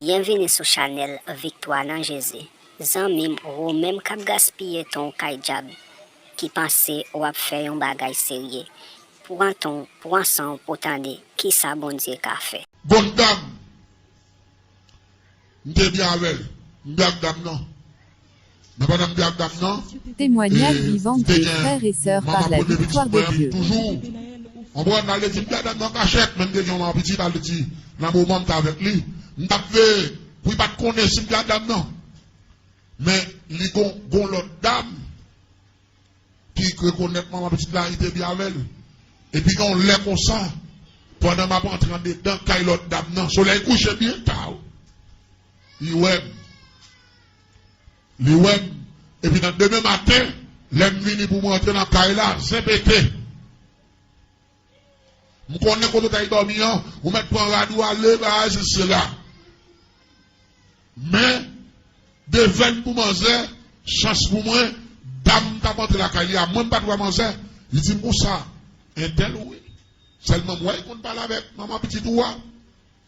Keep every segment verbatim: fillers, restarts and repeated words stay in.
Byenvini sou chanèl Viktwa nan Jezi. Zanmi m, ou menm k ap gaspiye tan w kay dyab, ki panse w ap fè yon bagay serye, pran tan w, pran san w pou w tande kisa Bondye ka fè. Gon dam, m te byen avè l, m byen ak dam nan. Men pandan m te ak dam nan, Témoignage vivant des frères et sœurs par la victoire de Dieu. Toujou. Konprann, l al di m te ak dam nan kachèt, men m te gen yon manman pitit, l al di nan moman m t avèk li, m t ap veye pou li pa t konnen si m te ak dam nan. Men li gon, gon lòt dam ki rekonèt manman pitit la, li te byen avè l. Epi gen yon lè konsa, pandan m ap antre andedan kay lòt dam nan, solèy kouche byen ta, wi. Li wè m. Li wè m. Epi nan demen maten, lè m vini pou m rantre nan kay la, zen pete. M konnen kote w t al dòmi an, ou mèt pran rad ou ale, bagay, sesi sela. Men, devèn pou manzè, chans pou mwen, dam m t ap antre lakay li a, mwen m pa t wè manzè, li di m konsa, entèl wi. Sèlman m wè l konn pale avèk manman pitit ou a.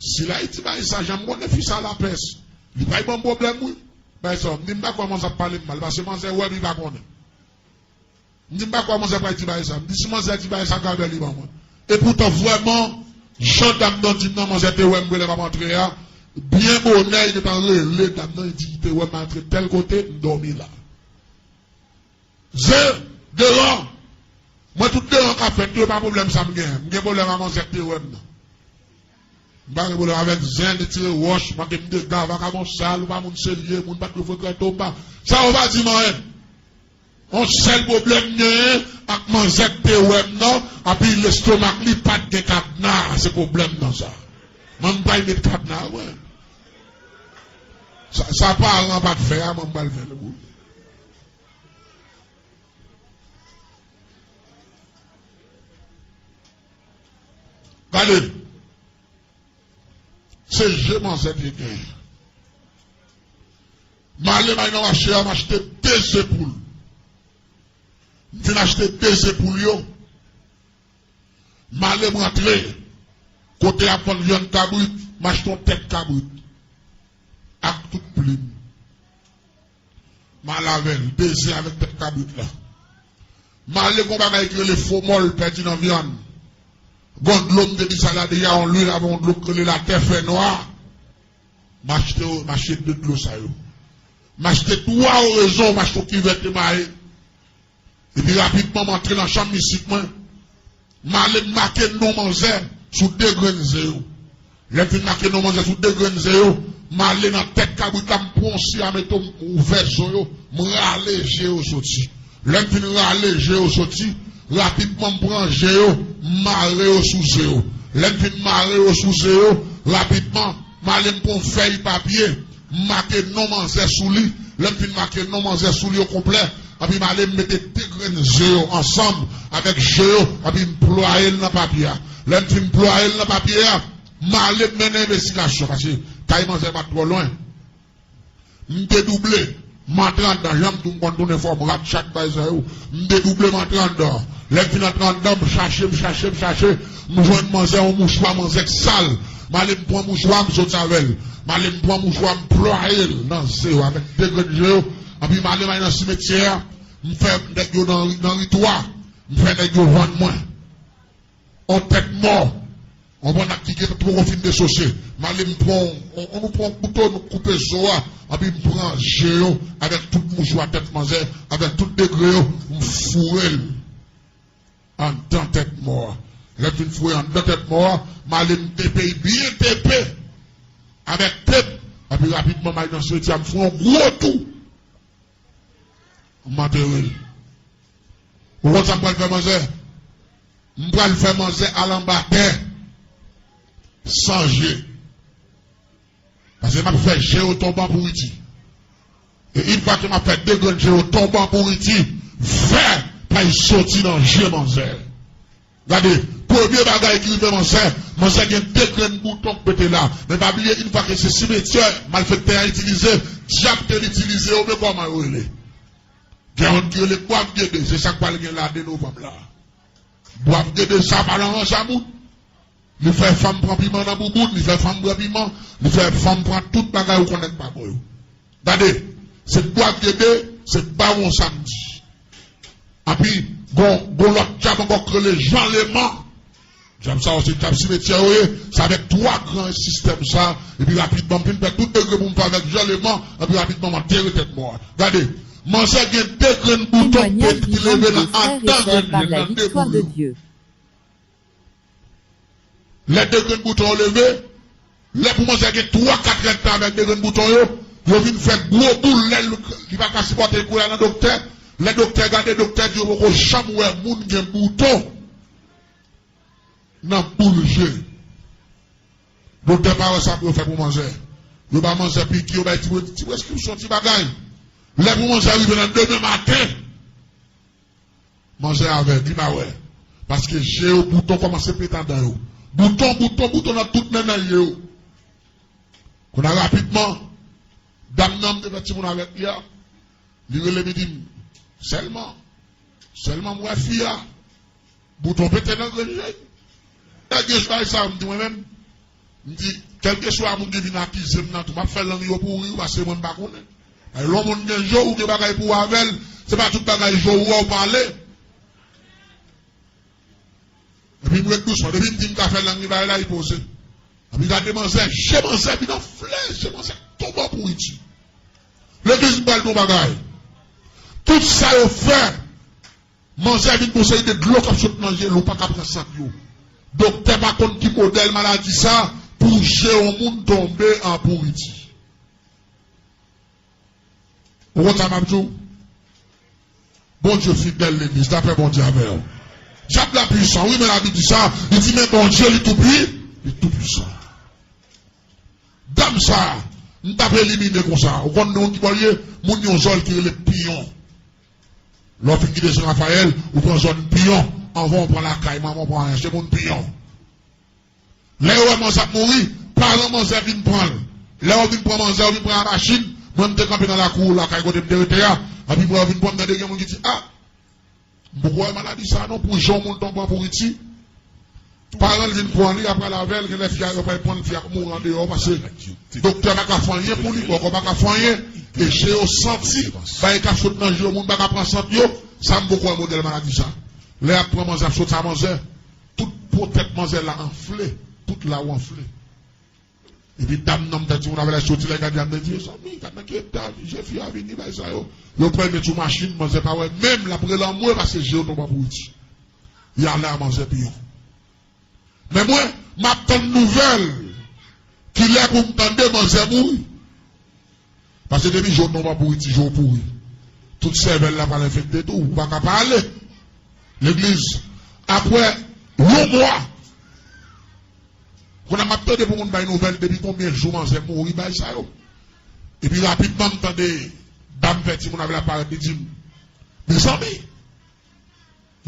Si l Ayiti bay sa, jan m konnen fi sa lapès, li pral ban m pwoblèm wi. Bay sa, m di m pa kwè manzè ap pale m mal, paske manzè wè m, li pa konnen. M di m pa kwè manzè pral di bagay sa. M di si manzè di bagay sa, gade li ban mwen. Epoutan vrèman, jan dam nan di m nan, manzè te wè m lè m ap antre a, byen bonè, li te tan rele dam nan, li di li te wè m antre tèl kote, m dòmi la. Zen, deran. Mwen tout deran k ap fèt yo, pa pwoblèm sa m gen. M gen pwoblèm a manzè k te wè m nan. M pa gen pwoblèm avèk zen, li tire wòch, manke m dega, vakabon sal, ou pa moun serye, moun pa t dwe frekante w, m pa. Sa yo pa di m anyen. Yon sèl pwoblèm m genyen ak manzè k te wè m nan, epi lestomak li pa t gen kadna, se pwoblèm nan sa. Mwen m pral met kadna, wè. Sa, sa paran pa t fè a, mwen m pral fè l pou li. Gade, se je manzè te genyen. M ale, m al nan mache a, m achte de ze poul. M fin achte de ze poul yo. M ale, m rantre kote y ap vann vyann kabrit, m achte yon tèt kabrit ak tout plim. M al avè l, de ze avèk tèt kabrit la. M ale, gon bagay ki rele fomòl pèdi nan vyann. Gon dlo m te di sa la deja, yon lwil avè yon dlo k rele latè fè nwa. M achte yo, m achte de dlo sa yo. M achte twa orezon, m achte yon kivèt emaye. Epi rapidman, m antre nan chanm mistik mwen. M ale, m make non manzè sou de grenn ze yo. Lè m fin make non manzè sou de grenn ze yo, m ale nan tèt kabrit la, m pran yon syameto, m ouvè zo yo, m rale je yo soti. Lè m fin rale je yo soti, rapidman m pran je yo, m mare yo sou ze yo. Lè m fin mare yo sou ze yo, rapidman, m ale m pran yon fèy papye, m make non manzè sou li. Lè m fin make non manzè sou li okonplè, epi m ale m mete de grenn ze yo ansanm avèk je yo, epi m plwaye l nan papye a. Lè m fin plwaye l nan papye a, m ale m mennen envestigasyon, paske kay manzè pa t twò lwen. M dedouble, m antre anndan, jan m di w m konn tounen fò m rat chat bay sa yo. M dedouble, m antre anndan. Lè m fin antre anndan, m chache, m chache, m chache, m jwenn manzè, yon mouchwa, manzè k sal. M ale m pran mouchwa, m soti avè l. M ale m pran mouchwa, m plwaye l nan ze yo avèk de grenn je yo. Anpi m ale m al nan simetyè a, m fè nèg yo nan, nan ritwa, m fè nèg yo vann mwen. On tèt mò, on bann ak ki gen poko fin desose. M ale m pran, on, on, nou pran kouto, nou koupe zo a, anpi m pran je yo, avèk tout mouchwa tèt manzè, avèk tout degre yo, m foure l anndan tèt mò a. Lè m fin foure anndan tèt mò a, m ale m tepe l byen tepe, avèk tep, anpi rapidman m al nan simetyè a, m fè yon gwo tou. M antere l. Ou konn sa m pral fè manzè? M pral fè manzè al anba tè san je. Paske m ap fè je yo tonbe an pouriti. E yon fwa ke m ap fè de grenn je yo tonbe an pouriti, vè pral soti nan je manzè. Gade, premye bagay ki rive manzè, manzè gen de grenn bouton k pete la. Men pa bliye, yon fwa ke se simetyè malfektè a itilize, dyab te itilize yo, men kòman yo rele? Gen youn ki rele Bwavgede, se sa k pral gen la de novanm la. Bwavgede sa pa nan rans a moun. Li fè fanm pran piman nan bouboun, li fè fanm bwè piman, li fè fanm pran tout bagay ou konnen k pa bon yo. Gade, se Bwa Gede, se Bawon Samdi. Epi, gon, gon lòt dyab ankò k rele Jan Leman. Dyab sa yo se dyab simetyè yo ye. Se avèk twa gran sistèm sa, epi rapidman, m fin fè tout degre pou m fè avèk Jan Leman, epi rapidman, m antere tèt mò a. Gade, manzè gen de grenn bouton pent ki leve nan anndan grenn li, nan de bouyon. Lè de grenn bouton yo leve, lè pou manzè gen twa, kat rèd tan avèk de grenn bouton yo, yo vin fè gwo boul, lè l, li pa ka sipòte l pou l al nan doktè. Lè doktè gade, doktè di yo poko janm wè moun gen bouton nan boul je. Doktè pa wè sa pou yo fè pou manzè. Yo ba manzè piki, yo bay ti, ti preskripsyon, ti bagay. Lè pou manzè rive nan demen maten, manzè avèg, li pa wè. Paske je yo, bouton kòmanse pete anndan yo. Bouton, bouton, bouton nan tout nannay je yo. Kounye a rapidman, dam nan m te fè timoun avèk li a, li rele m, li di m, sèlman, sèlman m wè fi a, bouton pete nan grenn je l. Nèg yo jwe sa, m di mwen menm, m di, kèlkeswa moun ki vin akize m nan tou, m ap fè lang yo pouri, paske mwen m pa konnen. Lè yon moun gen je w, ou gen bagay pou w avè l, se pa tout bagay je w wè w pale. Epi m ret dousman, depi m di m ka fè lang li bay la, li poze. Epi gade manzè, je manzè vin anfle, je manzè tonbe an pouriti. Legliz, m pral di w yon bagay. Tout sa yo fè, manzè vin gon seri de dlo k ap sot nan je l, ou pa ka pran sant yo. Doktè pa konn ki modèl maladi sa, pou je yon moun tonbe an pouriti. Ou konn sa m ap di w? Bondye fidèl, legliz, lapè Bondye avè w. Dyab la pwisan, wi, men Labib di sa, li di, men Bondye, li tou pwi, li tou pwisan. Dam sa, m t ap elimine konsa. Ou konn nou ki bò l ye? Moun yon zòn ki rele Piyon. Lè w fin kite Sen Rafayèl, ou pran zòn Piyon. Anvan w pran lakay manman, w pran anyen. Se moun Piyon. Lè yo wè manzè ap mouri, paran manzè vin pran l. Lè yo vin pran manzè, yo vin pran a machin, mwen m te kanpe nan lakou lakay kote m te rete a, epi mwen yo vin pran m, tande gen moun ki di, a, m poko wè maladi sa non, pou jan yon moun tonbe an pouriti. Paran l vin pran li, apre l avè l, genlè fi a, yo pral pran l, fi a mouri andeyò, paske doktè pa ka fè anyen pou li, bòkò pa ka fè anyen, e je yo santi, bagay k ap sot nan je yo, moun pa ka pran sant yo, sa m poko wè modèl maladi sa. Lè y ap pran manzè, ap sot sa manzè, tout po tèt manzè la anfle, tout la w anfle. Epi dam nan m fè timoun avè l soti la, gade a, m te di, mezanmi, gad nan ki eta je fi a vini, bagay sa yo. Yo pran l met sou machin, manzè pa wè menm, l ap rele anmwe paske je yo tonbe an pouriti. Y ale a manzè Piyon. Men mwen, m ap tann nouvèl kilè pou m tande manzè mouri. Paske depi je w tonbe an pouriti, je w pouri. Tout sèvèl la pral enfekte tou, ou pa ka pale. Legliz, apre yon mwa, kounye a m ap tande pou moun bay nouvèl depi konbyen jou manzè mouri, bay sa yo. Epi rapidman m tande dam fè timoun avè l ap parèt, li di m, mezanmi,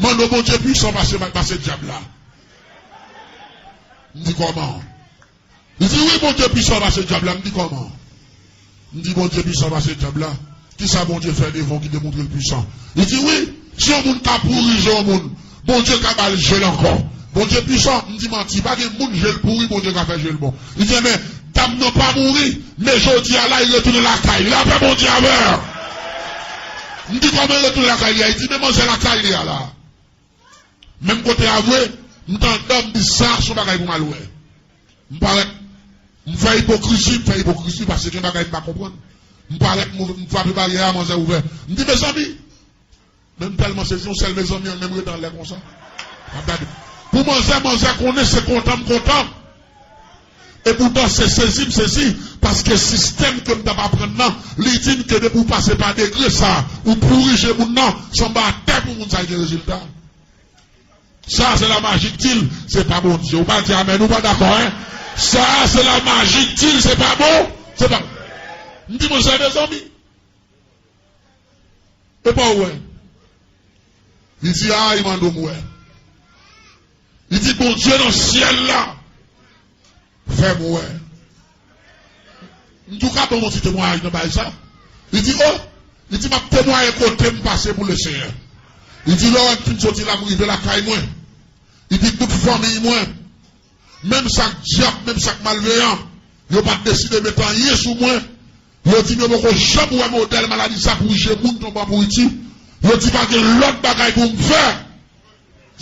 mande w Bondye pwisan pase, pase dyab la. M di, kòman? Li di, wi, Bondye pwisan pase dyab la. M di, kòman? M di, Bondye pwisan pase dyab la. Kisa Bondye fè devan w ki demontre l pwisan? Li di, wi, si yon moun ka pouri je yon moun, Bondye ka ba l je l ankò. Bondye pwisan. M di, manti, pa gen moun je l pouri, Bondye ka fè je l bon. Li di, enben, dam nan pa mouri, men jodi a la, li retounen lakay li. Lapè Bondye avè w. M di, kòman l retounen lakay li a? Li di, men manzè lakay li a la. Menm kote a vre, m t anndan, m di, sa se yon bagay pou m al wè. M parèt, m fè ipokrizi, m fè ipokrizi paske gen bagay m pa konprann. M parèt, m, m frape baryè a, manzè ouvè. M di, mezanmi, men m tèlman sezi, yon sèl mezanmi an menm rete anlè konsa. M ap gade. Pou manzè, manzè konnen se kontan m kontan. Epoutan, se sezi m sezi, paske sistèm ke m t ap aprann nan, li di m ke depi w pase pa degre sa, ou pouri je moun nan, se anba atè pou moun sa gen rezilta. Sa, se lamaji k di l, se pa Bondye. Ou pa di amèn, ou pa dakò, en? Sa, se lamaji k di l, se pa bon, se pa. M di, monchè, mezanmi, e pa w wè? Li di, a, li mande w m wè. Li di, Bondye nan syèl la fè m wè. M di, w ka ban m yon ti temwayaj nan bagay sa? Li di, o! Li di, m ap temwaye kote m pase pou Lesenyè. Li di, lè w wè m fin soti la, m rive lakay mwen. Li di, tout fanmiy mwen, Menm sa k dyab, menm sa k malveyan, yo pa t deside met anyen sou mwen. Yo di m yo poko janm wè modèl maladi sa pou je moun tonbe an pouriti. Yo di pa gen lòt bagay pou m fè.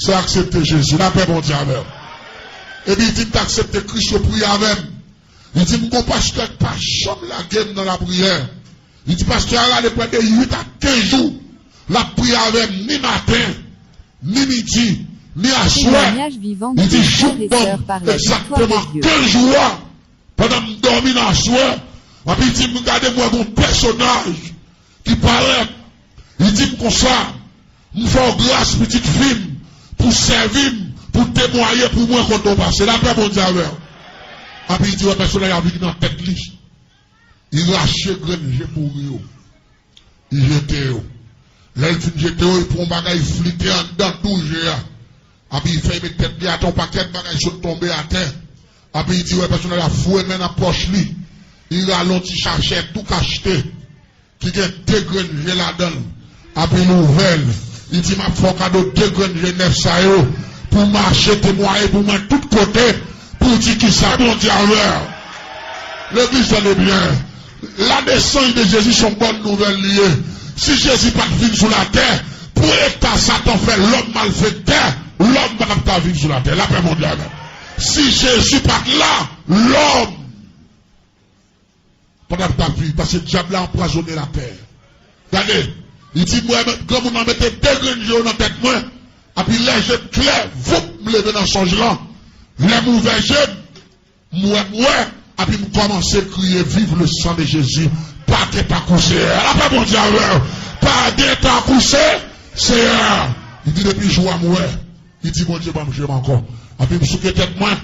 Se aksepte Jezi. Lapè Bondye avè w. Epi li di m t aksepte Kris, yo priye avè m. Li di m gon pastè k pa janm lage m nan lapriyè. Li di pastè a rale prè de uit a kenz jou. L ap priye avè m ni maten, ni midi, ni aswè. Li di jouk ban m egzakteman kenz jou a. Pandan m dòmi nan aswè, epi li di m gade m wè gon pèsonaj ki parèt. Li di m konsa, m fè w gras pitit fi m, pou sèvi m, pou temwaye pou mwen kote w pase. Lapè Bondye avè w. Epi li di wè pèsonaj la vini nan tèt li. Li rache grenn je pouri yo. Li jete yo. Lè l fin jete yo, li pran yon bagay flite anndan tou je a. Epi li fè met tèt li atè, yon pakèt bagay sot tonbe atè. Epi li di wè pèsonaj la foure men nan pòch li. Li rale yon ti sachè tou kachte ki gen de grenn je ladan l. Epi li ouvè l. Li di m ap fè w kado de grenn je nèf sa yo pou w mache temwaye pou mwen tout kote. Pou di kisa Bondye avè w. Legliz, tande byen. La descente de Jésus se yon bòn nouvèl li ye. Si Jezi pa t vin sou latè, pou eta Satan fè lòm malfektè, lòm pa t ap ka viv sou latè. Lapè Bondye avè w. Si Jezi pa t la, lòm pa t ap ka viv, paske dyab la anpwazonnen latè. Gade, li di m wè granmoun nan mete de grenn je yo nan tèt mwen, epi lè je m klè, voup, m leve nan sonj lan. Lè m ouvè je m, m wè, m wè, epi m kòmanse kriye, vive le sang de Jésus, pa gen tankou Seyè. Lapè Bondye avè w. Pa gen tankou se, Seyè. Li di depi jou a m wè, li di Bondye ban m je m ankò. Epi m souke tèt mwen,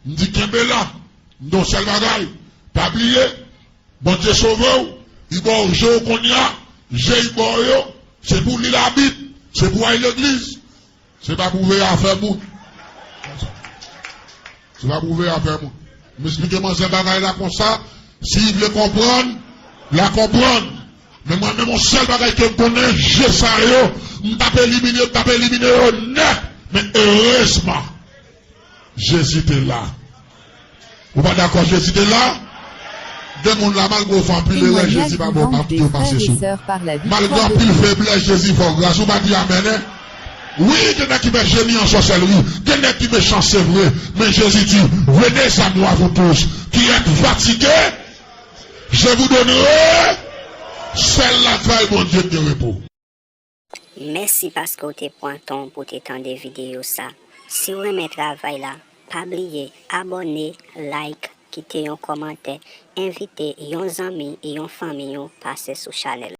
m di kenbe la, m di yon sèl bagay, pa bliye, Bondye sove w, li ba w je w kounye a, je li ba w yo, se pou w li Labib, se pou w al legliz. Se pa pou w veye afè moun. Se pa pou w veye afè moun. M esplike manzè bagay la konsa, si l vle konprann, l a konprann. Men mwen menm, yon sèl bagay ke m konnen, je sa yo, m t ap elimine yo, m t ap elimine yo nèt. Men erezman, Jezi te la. Ou pa dakò Jezi te la? Gen moun la, malgre w fè anpil erè, Jezi pa ba w pa kite w pase sou. Malgre anpil feblès, Jezi fè w gras. Ou pa di amèn, en? Wi, gen nèg ki fè jeni an sòsèlri. Gen nèg ki mechan, se vre. Men Jezi di, venez à moi, vous tous qui êtes fatigués, je vous donnerai. Sèl lakay Bondye gen repo. Mèsi paske w te pran tan w pou w te tande videyo sa. Si w renmen travay la, pa bliye abòne, like, kite yon kòmantè, envite yon zanmi, yon fanmi w pase sou chanèl.